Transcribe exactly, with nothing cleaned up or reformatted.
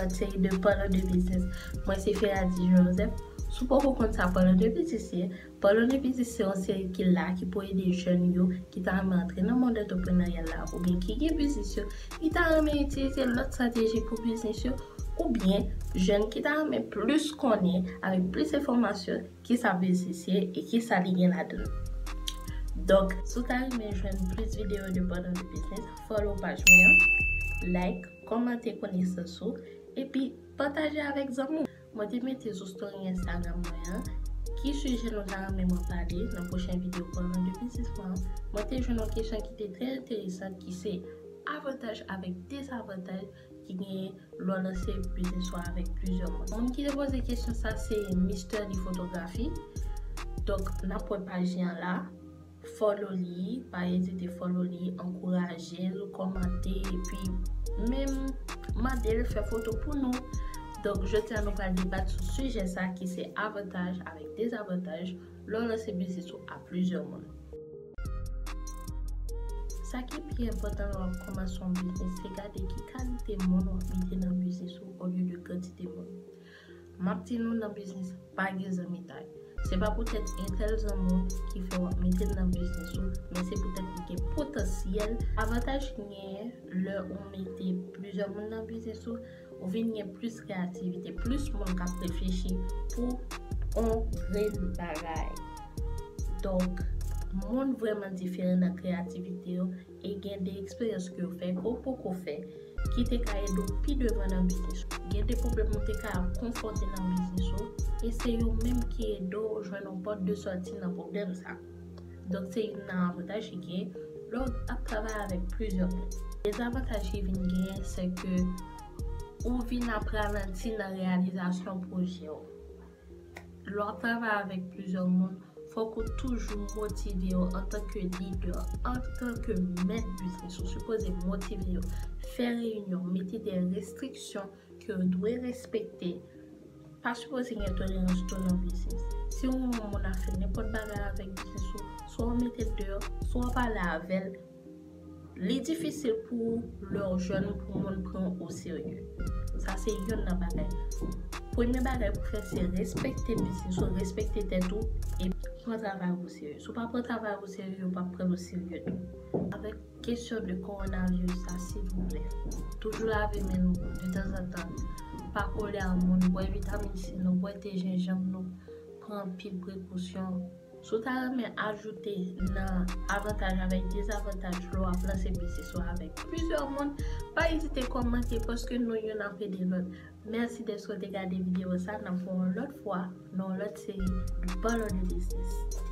Seri de Parlons de Business. Mwen se Ferady Joseph. Si w poko konn sa Parlons de Business ye, Parlons de Business se yon seri ki la ki pou ede jèn yo ki ta renmen antre nan mond antreprenaryal la oubyen ki gen biznis yo, ki ta renmen itilize lòt estrateji pou biznis yo, oubyen jèn ki ta renmen plis konnen avèk plis enfòmasyon kisa biznis ye e kisa li gen ladan l. Donk, si w ta renmen jwenn plis videyo de Parlons de Business, follow paj mwen an, like, kòmante konesans ou, epi pataje avèk zanmi w. Mwen te mete sou story Instagram mwen an ki sijè nou ta renmen mwen pale nan pwochen videyo Parlons de Business mwen an. Mwen te jwenn yon kesyon ki te trè enteresan ki se avantaj avèk dezavantaj ki genyen lè w lanse biznis ou avèk plizyè moun. Moun ki te poze kesyon sa se Mister Li Fotografi. Donk, n ap wè paj li an la. Follow li, pa ezite follow li, ankouraje l, kòmante, epi menm mande l fè foto pou nou. Donk, jodi a nou pral debat sou sijè sa ki se avantaj avèk dezavantaj lè w lanse biznis ou a plizyè moun. Sa ki pi enpòtan lè w ap kòmanse yon biznis, se gade ki kalite moun w ap mete nan biznis ou olye de kantite moun. M ap di nou nan biznis, pa gen zanmitay. Se pa poutèt entèl zanmi w ki fè w ap mete l nan biznis ou, men se poutèt li gen potansyèl. Avantaj ki genyen lè ou mete plizyè moun nan biznis ou, ou vin gen plis kreyativite, plis moun k ap reflechi pou on grenn bagay. Donk, moun vrèman diferan nan kreyativite yo e gen de eksperyans ke yo fè ke w poko fè ki te ka ede w pi devan nan biznis ou. Gen de pwoblèm ou te ka konfwonte nan biznis ou e se yo menm ki ede w jwenn yon pòt de sòti nan pwoblèm sa. Donk, se youn nan avantaj ki gen lè w ap travay avèk plizyè moun. Dezavantaj ki vin genyen, se ke ou vin ap ralanti nan reyalizasyon pwojè w. Lè w ap travay avèk plizyè moun, fòk ou toujou motive yo antanke lidè, antanke mèt biznis. Ou sipoze motive yo, fè reyinyon, mete de restriksyon ke yo dwe respekte. Pa sipoze gen tolerans tou nan biznis. Si yon moun ap fè nenpòt bagay avèk biznis ou, swa w mete l deyò, swa w pale avè l, li difisil pou lè w jèn pou moun pran w oserye. Sa se youn nan bagay. Premye bagay pou fè se respekte biznis ou, respekte tèt ou e pran travay ou serye. Si w pa pran travay ou serye, yo p ap pran w serye tou. Avèk kesyon de kowonaviris la, silvouplè, toujou lave men nou detanzantan. Pa kole a moun, bwè vitamin C nou, bwè te jenjanm nou, pran anpil prekosyon. Si w ta renmen ajoute nan avantaj avèk dezavantaj lè w ap lanse biznis ou avèk plizyè moun, pa ezite kòmante paske nou youn ap ede lòt. Mèsi dèske w te gade videyo sa, n ap wè w yon lòt fwa nan yon lòt seri de Parlons de Business.